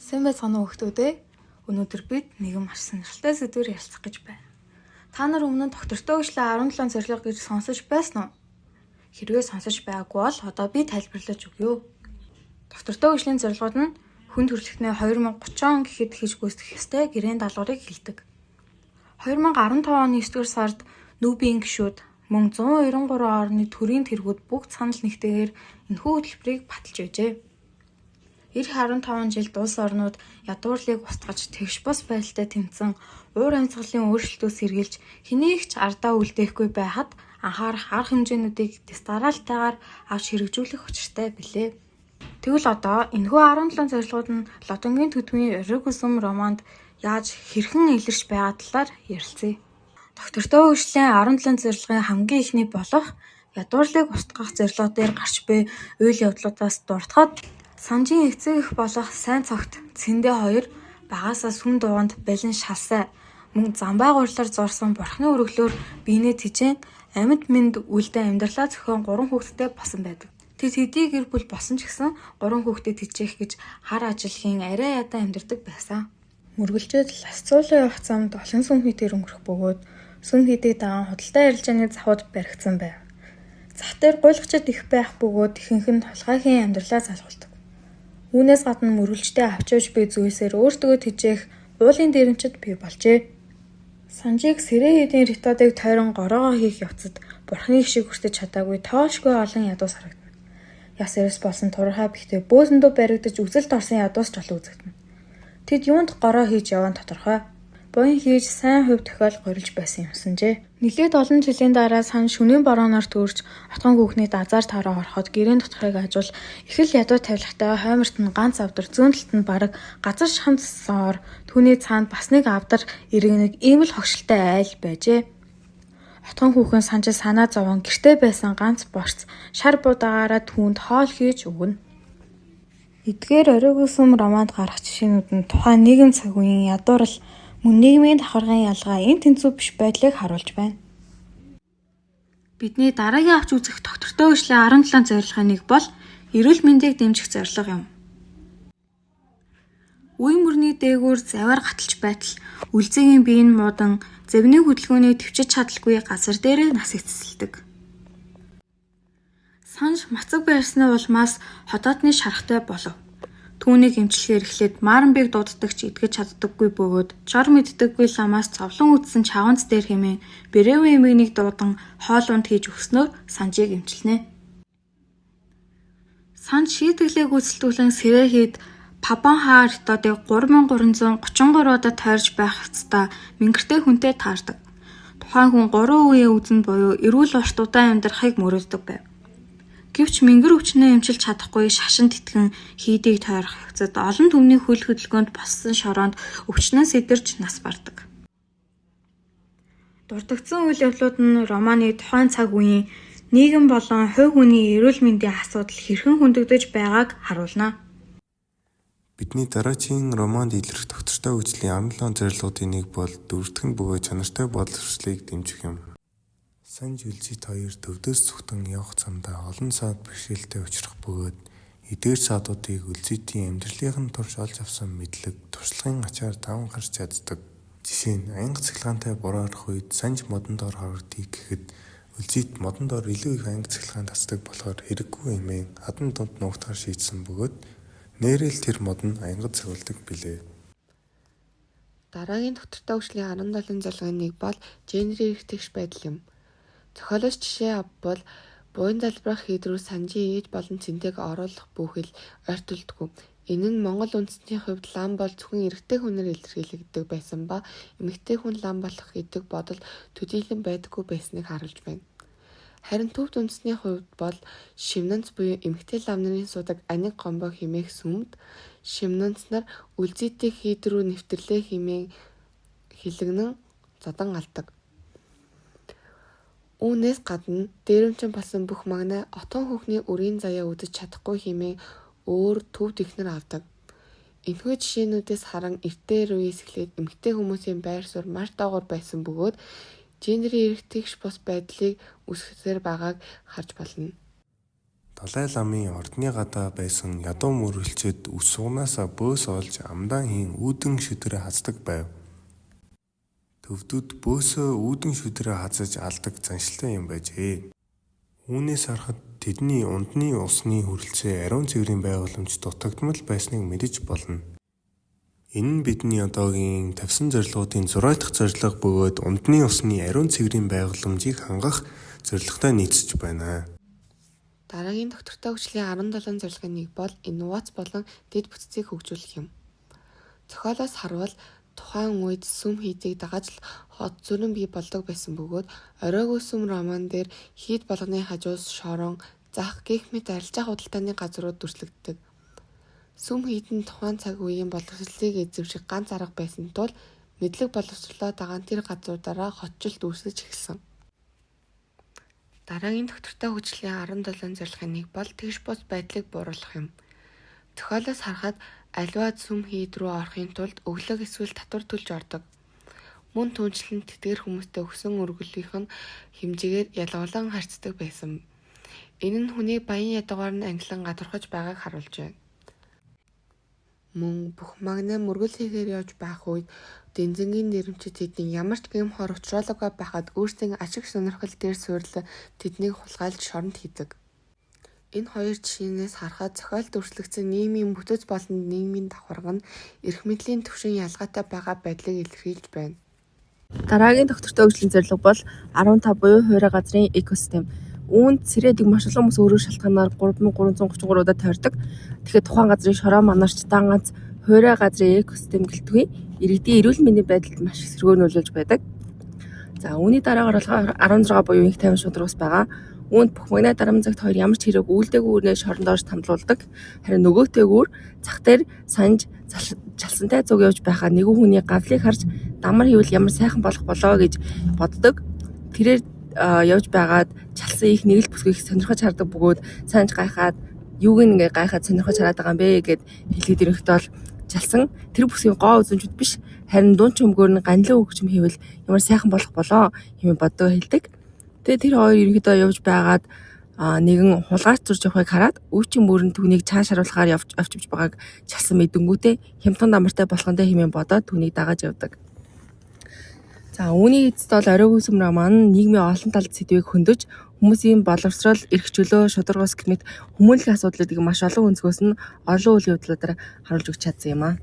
Сайн байцгаана уу хүмүүдээ? Өнөөдөр бид нэгэн маш сонирхолтой сэдвээр ярилцах гэж байна. Та нар өмнө нь доктортой хөгжлийн 17 зорилго гэж сонсож байсан уу? Хэрвээ сонсож байгаагүй бол одоо би тайлбарлаж өгье. Доктортой хөгжлийн зорилгууд нь хүн төрөлхтний 2030 он гэхэд хийж гүйцэтгэх ёстой гэрээн даалгаврыг хэлдэг. 2015 оны 9-р сард НҮБ-ийн гишүүд мөн 193 орны төрийн тэргүүд бүгд санал нэгтэйгээр энэхүү хөтөлбөрийг баталж байжээ. Ирэх 15 жилд улс орнууд ядуурлыг устгаж, тэгш бус байдалтай тэмцэн, уур амьсгалын өөрчлөлтөөс сэргийлж, хэнийг ч ардаа үлдээхгүй байхад анхаарах арга хэмжээнүүдийг дэс дараалтайгаар авч хэрэгжүүлэх учиртай билээ. Тэгвэл одоо энэхүү 17 зорилгууд нь Лодонгийн төдмийн Оройг сүм романд яаж хэрхэн илэрч байгаа талаар ярилцъя. Доктортой хөгжлийн 17 зорилгын хамгийн эхний болох ядуурлыг устгах зорилго дээр гарч буй үйл явдлуудаас дурдахад Санжийн эцэг эх болох Сайн цогт Цэндэ хоёр багаасаа сүм дугуйнд балин шалсай мөн замбай гурилаар зуурсан бурхны өргөлөөр биенээ тэжээн амьд мэнд үлдэн амьдралаа зохион гурван хүүхэдтэй болсон байдаг. Тэд хэдий гэр бүл болсон ч гэсэн гурван хүүхдээ тэжээх гэж хар ажил хийн арай ядан амьдардаг байсан. Мөргөлжөөд Ласцуулан явах замд олон сүм хийдээр өнгөрөх бөгөөд сүм хийдийг дагаан худалдаа арилжааны завхууд баригдсан байв. Зах дээр гуйлгчид их байх бөгөөд ихэнх нь хулгай хийн амьдралаа залгуулдаг. Үүнээс гадна мөргөлчтэй авч явж буй зүйлсээр өөртөө тэжээх уулын дээрэмчид бий болжээ. Санжийг сэрээ хийдийн ритодыг тойрон гороогоо хийх явцад бурхны хшиг хүртэж чадаагүй тоолшгүй олон ядуус харагдана. Яс эрс болсон турхай бихтээ бөөсөндөө баригдаж үзэлт орсон ядуус ч олон үзэгдэнэ. Тэд юунд гороо хийж яваа нь тодорхой. Буян хийж сайн хувь тохиол горилж байсан юмсанжээ. Нэлээд олон жилийн дараа сан шөнийн борооноор төрж отгон хүүхний дазаар тараа ороход гэрийн доторхыг ажуул их л ядуу тавилгатай хойморт нь ганц авдар зүүн талд нь бараг газар шамдсан ор түүний цаанд бас нэг авдар иргэнэг ийм л хогшилтай айл байжээ. Отгон хүүхэн санжид санаа зовон гэрте байсан ганц борц шар будаагаараа түүнд хоол хийж өгнө. Эдгээр Оройг сүм романд гарах жишээнүүд нь тухайн нийгэм цаг үеийн ядуурл мөн нийгмийн давхаргын ялгаа энэ тэнцүү биш байдлыг харуулж байна. Бидний дараагийн авч үзэх доктортой хөгжлийн 17 зорилгын нэг бол эрүүл мэндийг дэмжих зорилго юм. Үе мөрний дээгүүр завиар гаталж байтал үлзигийн бие нь муудан завины хөдөлгөөний тэвчиж чадалгүй газар дээрээ нас эцэсэлдэг. Санж мацаг барьсны улмаас ходоодны шарахтай болов. Түүнийг эмчлэхээр эхлээд Марнбыг дууддаг ч эдгэж чаддаггүй бөгөөд жор мэддэггүй ламаас зовлон үзсэн чавганц дээр хэмээн Брэвэн эмгэнийг дуудан хоол унд хийж өгснөөр Санжийг эмчилнэ. Санж шийтгэлээ гүйцэлдүүлэн сэрээ хийд Пабон хаа Ритодыг 3333 удаа тойрж байх явцдаа Мэнгэртэй хүнтэй таардаг. Тухайн хүн 3 үеэ үзнэ буюу эрүүл урт удаан амьдрахыг мөрөөддөг байв. Гэвч Мэнгэр өвчнөө эмчилж чадахгүй шашинд итгэн хийдийг тойрох явцад олон түмний хөл хөдөлгөөнд боссон шороонд өвчнөө сэдэрч нас бардаг. Дурддагдсан үйл явдлууд нь романы тухайн цаг үеийн нийгэм болон хувь хүний эрүүл мэндийн асуудал хэрхэн хөндөгдөж байгааг харуулна. Бидний дараачийн романд илэрх доктортой хөгжлийн 17 зорилгоодын нэг бол дөрөвдөх нь бөгөөд чанартай боловсролыг дэмжих юм. Санж Үлзит хоёр төвдөөс зүхтэн явах замдаа олон саад бэрхшээлтэй учрах бөгөөд эдгээр саадуудыг Үлзитийн амьдралынх нь турш олж авсан мэдлэг, туршлагын ачаар даван гарч чаддаг. Жишээ нь аянга цахилгаантай бороо орох үед Санж модон доор хорогдъё гэхэд Үлзит модон доор илүү их аянга цахилгаан татдаг болохоор хэрэггүй хэмээн хадан дунд нуугдахаар шийдсэн бөгөөд нээрээ л тэр мод нь аянга цахиулдаг билээ. Дараагийн доктортой хөгжлийн 17 зорилгын нэг бол гендерийн эрх тэгш байдал юм. Зохиолоос жишээ авбал буян залбирах хийд рүү Санжийн ээж болон Цэнтэйг оруулах бүхэл ойртуулдаггүй. Энэ нь Монгол үндэстний хувьд лам бол зөвхөн эрэгтэй хүнээр илэрхийлэгддэг байсан ба эмэгтэй хүн лам болох гэдэг бодол төдийлөн байдаггүй байсныг харуулж байна. Харин төвд үндэстний хувьд бол Шивнанц буюу эмэгтэй лам нарын суудаг Аниг Гомбо хэмээх сүмд Шивнанц нар Үлзитийг хийд рүү нэвтэрлээ хэмээн хэлэгнэн зодан алдаг. Үүнээс гадна дээрэмчин болсон бүх магнай отгон хүүхний үрийн заяа үзэж чадахгүй хэмээн өөр төвд эхнэр авдаг. Энэхүү жишээнүүдээс харан эртээр үеэс эхлээд эмэгтэй хүмүүсийн байр суурь маш доогуур байсан бөгөөд гендерийн эрх тэгш бус байдлыг үүсгэсээр байгааг харж болно. Далай ламын ордны гадаа байсан ядуу мөргөлчид үс суганаасаа бөс олж амдаа хийн үүдэн шүдэрээ хаздаг байв. Төвдөд бөөсөө үүдэн шүдэрээ хазаж алдаг заншилтай юм байжээ. Үүнээс харахад тэдний ундны усны хүрэлцээ ариун цэврийн байгууламж дутагдмал байсныг мэдэж болно. Энэ нь бидний одоогийн тавьсан зорилгоодын 6 дахь зорилго бөгөөд ундны усны ариун цэврийн байгууламжийг хангах зорилготой нийцэж байна. Дараагийн тогтвортой хөгжлийн 17 зорилгын нэг бол инновац болон дэд бүтцийг хөгжүүлэх юм. Зохиолоос харвал тухайн үед сүм хийдийг дагаж л хот зүрэн бий болдог байсан бөгөөд оройгүй сүм роман дээр хийд болгоны хажуус шорон, зах гэх мэт арилжаа худалдааны газрууд дүрслэгддэг. Сүм хийд нь тухайн цаг үеийн боловсролыг эзэмших ганц арга байсан тул мэдлэг боловсролоо дагаан тэр газруудаараа хотчилт үүсгэж эхэлсэн. Дараагийн тогтвортой хөгжлийн 17 зорилгын нэг бол тэгш бус байдлыг бууруулах юм. Зохиолоос харахад аливаа сүм хийд рүү орохын тулд өглөг эсвэл татвар төлж ордог. Мөн түүнчлэн тэдгээр хүмүүстэй өгсөн өргөлийнх нь хэмжээгээр ялгавлан харьцдаг байсан. Энэ нь хүнийг баян ядуугаар нь ангилан гадуурхаж байгааг харуулж байна. Мөн Бүхмагнай мөргөл хийхээр явж байх үед Дэнзэнгийн нэрэмчит тэднийг ямар ч гэм хор учруулаагүй байхад өөрсдийн ашиг сонирхол дээр суурилан тэднийг хулгайлж шоронд хийдэг. Энэ хоёр жишээнээс харахад зохиолд дүрслэгдсэн нийгмийн бүтэц болон нийгмийн давхарга нь эрх мэдлийн түвшин ялгаатай байгаа байдлыг илэрхийлж байна. Дараагийн тогтвортой хөгжлийн зорилго бол 15 буюу хуурай газрын экосистем. Үүнд сэрээдэг маш олон хүмүүс өөрөөр шалтгаанаар 3333 удаа тойрдог. Тэгэхээр тухайн газрын шороо манарч дан ганц хуурай газрын экосистем гэлтгүй иргэдийн эрүүл мэндийн байдалд маш их сэргээр нөлөөлж байдаг. За үүний дараагаар болохоор 16 буюу инх тайван шударга ус байгаа. Үүнд Бүхмагнай Дарамзагт хоёр ямар ч хэрэг үйлдээгүй үрнээ шоронд орж тамдлуулдаг. Харин нөгөөтэйгүүр зах дээр санж чалсантай зүг явж байхаа нэгэн хүний гавлыг харж дамар хийвэл ямар сайхан болох болоо гэж боддог. Тэрээр явж байгаад чалсан их нэг л бүсгүй их сонирхож хардаг бөгөөд санж гайхаад юуг нь ингээ гайхаад сонирхож хараад байгаа юм бэ гэд хэлгээд ирэхдээ бол чалсан тэр бүсгийн гоо үзэмжүүд биш харин дунд чөмгөөр нь ганилан өгчм хийвэл ямар сайхан болох болоо хэмээн боддог хэлдэг. Тэгээ тэр хоёр ерөнхийдөө явж байгаад нэгэн хулгайч зурж явахыг хараад өвчин мөрөн түүнийг чааш харуулахаар явж авчиж байгааг чалсан мэдэнгүүтээ хямдхан дамартай болохонтой хэмээн бодоод түүнийг дагаж явдаг. За үүний эцэст бол оройг сүм роман нийгмийн олон талд сэдвийг хөндөж хүмүүсийн боловсрол, эрх чөлөө, шударга ус гэх мэт хүмүүнлэгийн асуудлуудыг маш олон өнцгөөс нь олон үйл явдлуудаар харуулж өгч чадсан юм аа.